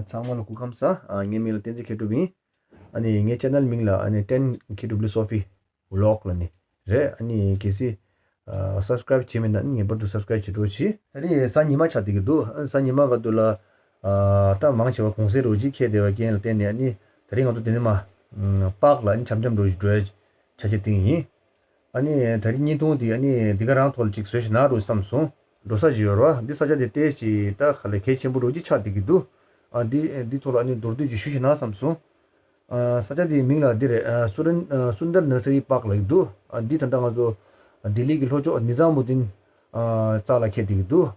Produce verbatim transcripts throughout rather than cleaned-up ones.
ཚང་མ་ལ་སྐུ་ཁམས་བཟང་། ཨ། ངའི་མིང་ལ་བསྟན་འཛིན་མཁས་གྲུབ་ཡིན། ཨ་ནི་ངའི་ཅེ་ནལ་མིང་ལ་ཨ་ནི་ཊེན་ཁེ་ཌབ་ལིའུ་སོ་ཕི་ཝི་ལོག་ལབ་ནི་རེད། ཨ་ནི་གལ་སྲིད་ཨ་སབ་སི་ཀ་རེབ་བྱས་མེད་ན་ཨ་ནི་ངེས་པར་དུ་སབ་སི་ཀ་རེབ་བྱེད་རོགས་གྱིས། ད་རེས་གཟའ་ཉི་མ་ཆགས་བསྡད་ཀྱི་འདུག། ཨ་ནི་གཟའ་ཉི་མ་ག་དུས་ལ་ཨ་ད་མང་ཆེ་བ་གུང་སེང་རོགས་གྱིས་འཁེལ་བསྡད་པའི་རྐྱེན་ལ་བརྟེན་ནས་ཨ་ནི་ད་རེས་ང་ཚོ་དེ་ནས་མ་ཨམ་པཱརྐ་ལ་ཨ་ནི་འཆམ་འཆམ་རོགས་གྱིས་འགྲོ་ཡ་ཆ་རྐྱེན་བསྟན་ཡིན། ཨ་ནི་ད་རེས་བརྙན་ཐུང་དེ་ཨ་ནི་འདི་ག་རང་ཐོག་ལ་ཅིག་བཟོས་ཤིག་ན་རོགས་བསམ་སོང་། འགྲོ་ས་ཅིག་ཡོད་རེད་བ། འདི་ས་ཆ་དེ་ཏོག་ཙམ་ད་ག་ལ་གལ་ཆེན་པོ་རོགས་ཅིག་ཆགས་བསྡད་ཀྱི་འདུག། ཨ་འདི་འདི་ཐོག་ལ་ཨ་ནི་མདོར་བསྡུས་ཅིག་ཞུ་ཤིག་ན་བསམ་སོང་། ཨ་ས་ཆ་དེའི་མིང་ལ་འདི་རེད། ཨ་སུ་རན་ཨ་སུན་དར་ནར་སི་རི་པཱརྐ་ལབ་ཀྱི་འདུག། ཨ་འདི་ད་ལྟ་ང་ཚོ་ལྡི་ལི་གི་ལྷོ་ཕྱོགས་ནི་ཛ་མུ་དིན་ཨ་རྩ་ལ་འཁེལ་བསྡད་ཀྱི་འདུག།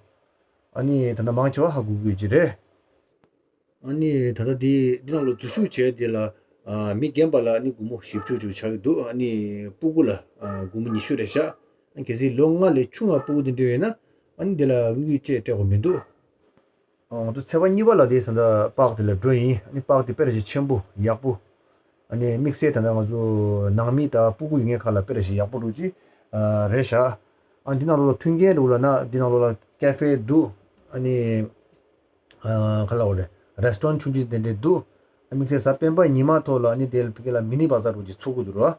ཨ་ནི་ད་ལྟ་མང་ཆེ་བ་ཧ་གོ་གི་ཡོད་ཀྱི་རེད། ཨ་ནི་ད་ལྟ་འདི་འདི་ནང་ལ་འཛུལ་ཞུགས་བྱས་དེ་ལ་ཨ་མི་རྒན་པ་ལ་ཨ་ནི་སྒོར་མོ་བཞི་བཅུ་བཅུ་ཆགས་ཀྱི་འདུག། ཨ་ནི་སྤུ་གུ་ལ་ཨ་སྒོར་མོ་ཉི་ཤུ་རེད་ཤག། ཨ་གལ་སྲིད་ལོ་ལྔ་ལས་ཆུང་བ་སྤུ་གུ་དེ་འདྲ་ཡོད་ན་ཨ་ནི་དེ་ལ་དངུལ་ཅིག་སྤྲད་དགོས་མི་འདུག། ཨ་ང་ཚོ་ཚེས་པ་གཉིས་པ་ལ་དེ་ད་ལྟ་པཱརྐ་དེ་ལ་འགྲོ་ཡིན། ཨ་ནི་པཱརྐ་དེ་དཔེ་ར་ཞིག་ཆེན་པོ་ཡག་པོ། ཨ་ནི་དམིགས་བསལ་ད་ལྟ་ང་ཚོ་ནང་མི་དང་སྤུ་གུ་ཡོད་མཁན་ཁག་ལ་དཔེ་ར་ཞིག་ཡག་པོ་འདྲ་ཅིག་ཨ་རེད་ཤག། ཨ་འདི་ནང་ལོགས་ལ་མཐུན་རྐྱེན་འདྲ་བོ་ལབ་ན་འདི་ནང་ལོགས་ལ་ཀ་ཧྥེ་འདུག། ཨ་ནི་ཨ་ག་ལབ་དགོས་རེད། རེ་སི་ཊོ་རན་ཊི་ཆུང་ཆུང་དེ་འདྲས་འདུག། ཨ་དམིགས་བསལ་གཟའ་སྤེན་པ་ཉི་མ་ཐོག་ལ་ཨ་ནི་དེ་ཕ་གི་ལ་མི་ནི་བ་ཛར་རོགས་ཅིག་ཚུགས་ཀྱི་འདུག་ར།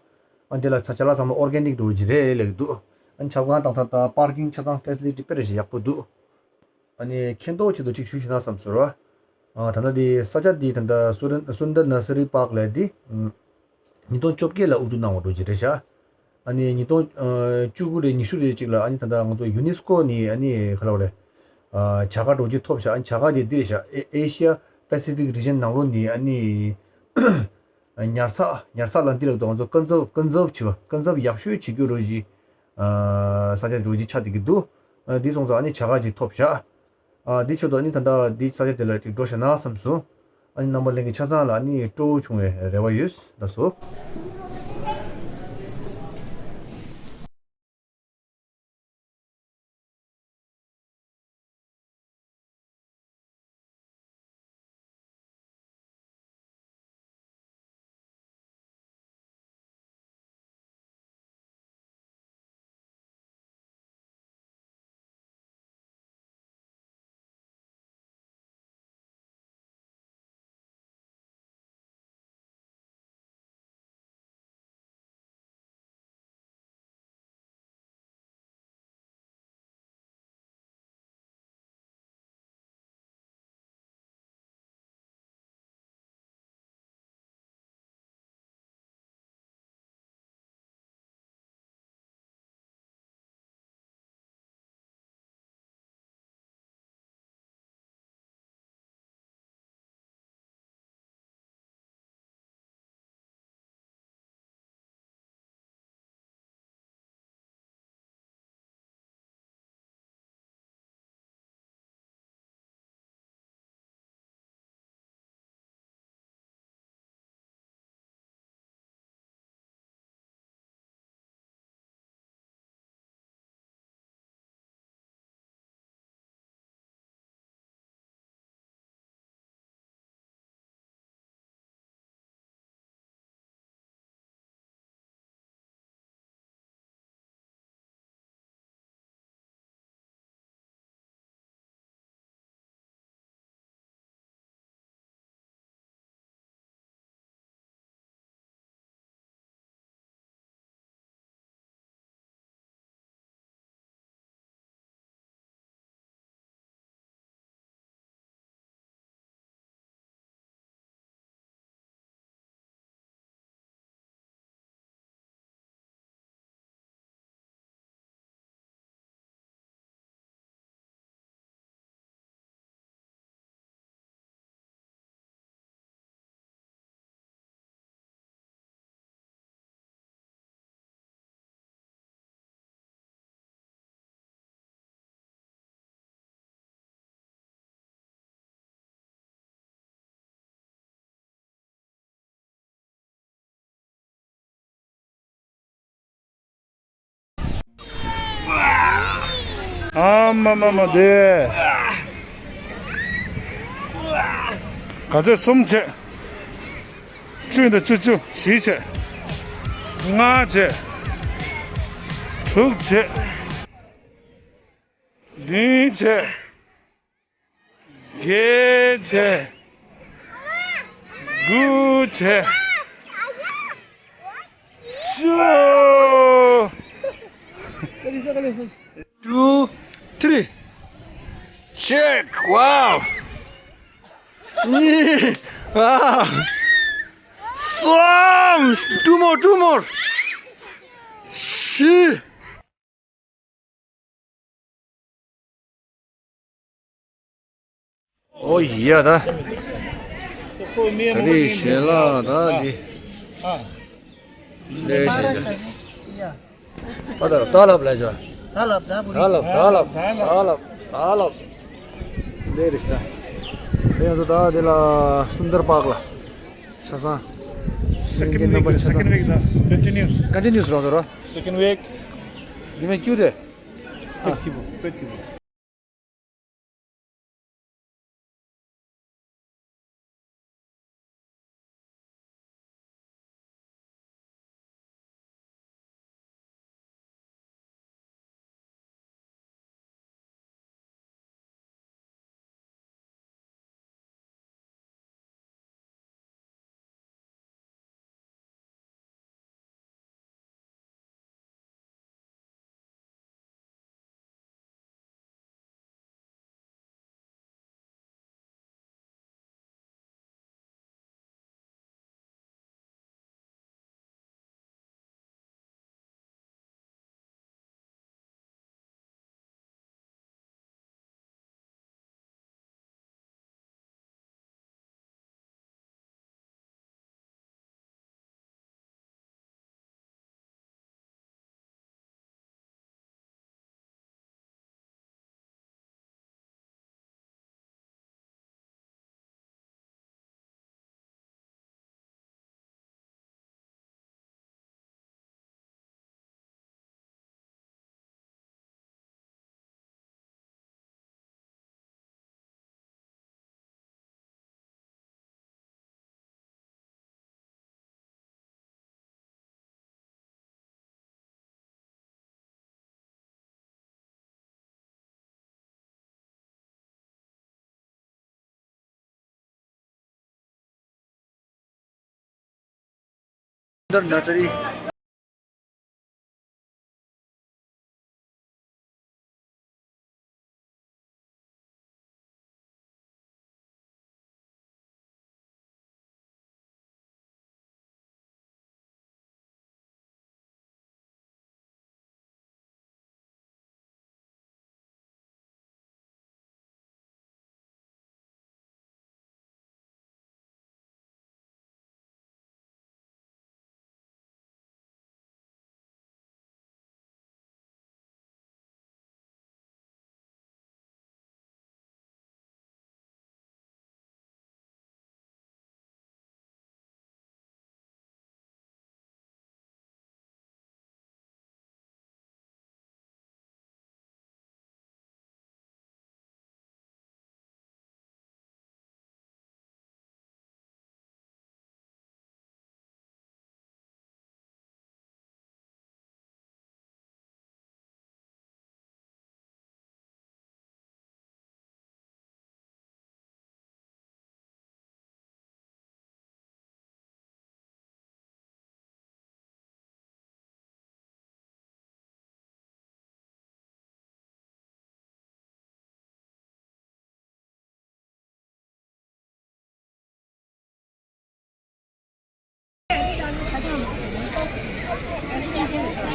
ཨ་དེ་ལ་ཆ་ཆ་ལག་ཚང་མ་ཨོར་གེ་ནིག་འདྲ་བོ་ཅིག་རེད་ལབ་ཀྱི་འདུག། ཨ་ཆབ་ཁང་བཏང་ས་དང་པར་ཀིང་ཆ་ཚང་ཕེ་སི་ལི་ཊི་དཔེ་ར་ཞིག་ཡག་པོ་འདུག། ཨ་ནི་མཁྱེན་རྟོགས་ཆེད་དུ་ཅིག་ཞུ་ཞུ་ན་བསམ་སོང་ར། ཨ་ད་ལྟ་དེ་ས་ཆ་དེ་ད་ལྟ་སུ་རན་སུན་དར་ནར་སི་རི་པཱརྐ་ལབ་དེ་ཨ་ཉིས་སྟོང་བཅོ་བརྒྱད་ལ་དབུ་བཞུགས་གནང་བ་འདྲ་ཅིག་རེད་ཤག། ཨ་ནི་ཉིས་སྟོང་ཨ་བཅུ་དགུ་རེད་ཉི་ཤུ་རེད་ཅིག་ལ་ཨ་ནི་ད་ལྟ་ང་ཚོ་ཡུ་ནེ་སི་ཀོ་ནས་ཨ་ནི་ག་ལབ་དགོས་རེད། ཨ་བྱ་དགའ་འདྲ་ཅིག་ཐོབ་ཤག། ཨ་ནི་བྱ་དགའ་དེ་འདི་རེད་ཤག། ཨེ་ཨེ་ཤི་ཡ་པེ་སི་ཕིག་རི་ཇན་ནང་ལོགས་ནས་ཨ་ནི་ཉར་ཚགས་ཉར་ཚགས་ལ་འདི་ལབ་འདུག། ང་ཚོ་ཀོན་སརབ་ཀོན་སརབ་བྱེད་པ་ཀོན་སརབ་ཡག་ཤོས་བྱེད་རྒྱུ་འདྲ་ཅིག་ཨ་ས་ཆ་འདྲ་ཅིག་ཆགས་བསྡད་ཀྱི་འདུག། ཨ་འདི་སོང་ཙང་ཨ་ནི་བྱ་དགའ་ཅིག་ཐོབ་ཤག། ཨ་འདི་ཆེད་དུ་ཨ་ནི་ད་ལྟ་འདི་ས་ཆ་དེ་ལ་ཅིག་འགྲོ་ཤག་ན་བསམ་སོང་། ཨ་ནི་རྣམ་པ་ལྷན་རྒྱས་ཆ་ཚང་ལ་ཨ་ནི་སྤྲོ་བོ་བྱུང་བའི་རེ་བ་ཡོད། ལགས་སོ། ཨ་མ་མ་མ་དེ། ག་ཚོད་གསུམ་བྱས། བཅུ་དང་བཅུ་བཅུ་བཞི་བྱས། ལྔ་བྱས། དྲུག་བྱས། བདུན་བྱས། བརྒྱད་བྱས། དུ་བྱས། ཤོ། Two, three. Check. Wow. གཉིས། Wow. གསུམ། Two more, two more. བཞི། ཨོ་ཡ་ད། ད་རེས་ཞལ་ལག་ད་འདི། ལས་ཞེས་ད། ད་ད་ལབ་ལ་ཇོ། ད་ལབ་ད་བུ་རི། ད་ལབ་ད་ལབ་ད་ལབ་ད་ལབ། ལས་རེད་ད། དེ་ཡང་ད་འདི་ལ་སུན་དར་པཱག་ལ། ཆ་ཚང་། Second week, second week ད་continuous. Continuous རོ་ཟེར་རོ། Second week. འདི་མེད་ཀྱུ་རེད། ཨ། འདར་ནར་སི་རི།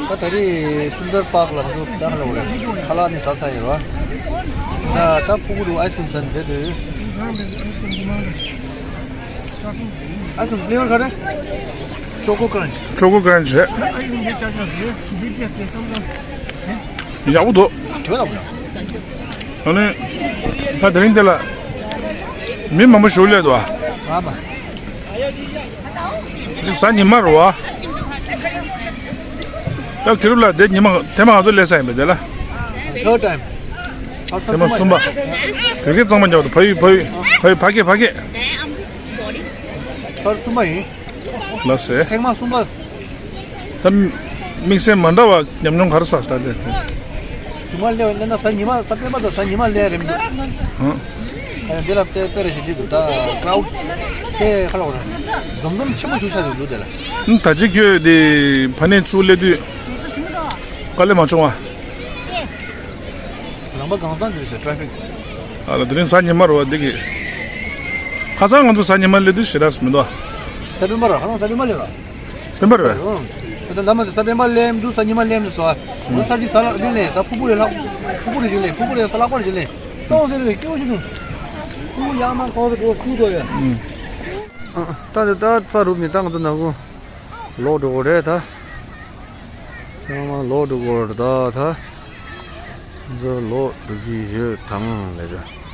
ད་ད་རེས་སུན་དར་པཱག་ལ་ང་ཚོ་ད་ལ་འོ་རེད། ཁ་ལག་ནི་ཟ་ཚར་ཡོད་རེད་བ། ད་ད་ཕྲུ་གུ་རུ་ཨའི་སི་ཀྲིམ་ཟ་ནི་བསྡད་འདུག་ཨའི་སི་ཀྲིམ་ཕི་ལེ་ཝར་ག་རེ། ཅོ་ཀོ་ཀ་རན་ཆི། ཅོ་ཀོ་ཀ་རན་ཆི་རེད། ཡག་པོ་འདུག་ཨ་ནི། ད་དེ་རིང་འདི་ལ་མི་མང་པོ་ཞིག་སླེབས་འདུག་ཨ། འདི་གཟའ་ཉི་མ་རེད་བ། ད་ཁེ་རུ་ལ་དེ་ཉི་མ་དེ་མ་ང་ཚོ་སླེབས་ས་ཡིན་པས་དེ་ལ། Third time. དེ་མ་གསུམ་པ། བོད་སྐད་གཙང་མ་རྒྱག་འདུག་ཕ་ཡུལ་ཕ་ཡུལ་ཕ་ཡུལ་ཕ་སྐད་ཕ་སྐད། ཐར་གསུམ་པ་ཡིན། ལགས་སེ། ཐེངས་མ་གསུམ་པ། ད་དམིགས་བསལ་མ་འདྲ་བ་ཉམས་མྱོང་ག་རེ་བསགས་ད་དེ་དེ། ཇུ་མ་སླེབས་སླེབས་ན་གཟའ་ཉི་མ་གཟའ་སྤེན་པ་དང་གཟའ་ཉི་མ་སླེབས་རེད་མི་འདུག་ཧང་། ཨ་འདི་ལ་དཔེ་དཔེ་རེ་ཞིག་འདི་འདུག་ད་ཀྲའུ་ཌི་དེ་ཁ་ལོ་ར་འཛོམས་འཛོམས་ཆེན་པོ་ཞིག་ཆགས་འདུག་འདི་ལ། ད་ཅི་ཁྱོད་དེ་ཕ་ནས་ཚུར་སླེབས་དུས་དཀའ་ལས་མ་བྱུང་བ། རང་པ་གང་ཚང་འདིར་ཞེ་ཊ་རེ་ཕིག་ཨ་ལ་དེ་རིང་གཟའ་ཉི་མ་རེད་བ་འདི་གི། ཁ་སང་ང་ཚོ་གཟའ་ཉི་མ་སླེབས་དུས་ཞེ་དྲག་མི་འདུག་གཟའ་སྤེན་པ་ར་ཁ་སང་གཟའ་སྤེན་པ་སླེབས་ར། སྤེན་པ་རེད་བས། ཨོ། ད་ལྟ་མ་ཟེར་གཟའ་སྤེན་པ་སླེབས་འདུག་གཟའ་ཉི་མ་སླེབས་འདུག་ཟེར་བ། ང་ཚ་ཅིག་གཟའ་ལྷག་འདི་ལས་གཟའ་ཕུར་བུ་རེ་ལྷག་ཕུར་བུ་རེ་ཞིག་ལས་ཕུར་བུ་རེ་གཟའ་ལྷག་པ་རེ་ཞིག་ལས། གཏོང་ཟེར་བའི་སྐྱོ་ཞིག་འདུག་ཕུར་བུ་ཡག་མ་གཏོང་ཟེར་འགྲོ་ཁུག་ཏོ་ཡ། ཨ་ད་ད་ད་ས་རུབ་ནས་ད་ང་ཚོ་ནང་ཁུལ་ལོག་འགྲོ་དགོས་རེད་ད། ཚང་མ་ལོག་འགྲོ་དགོས་རེད་ད་ད། ང་ཚོ་ལོག་འགྲོ་གི་ཡོད་དང་ལས་ད།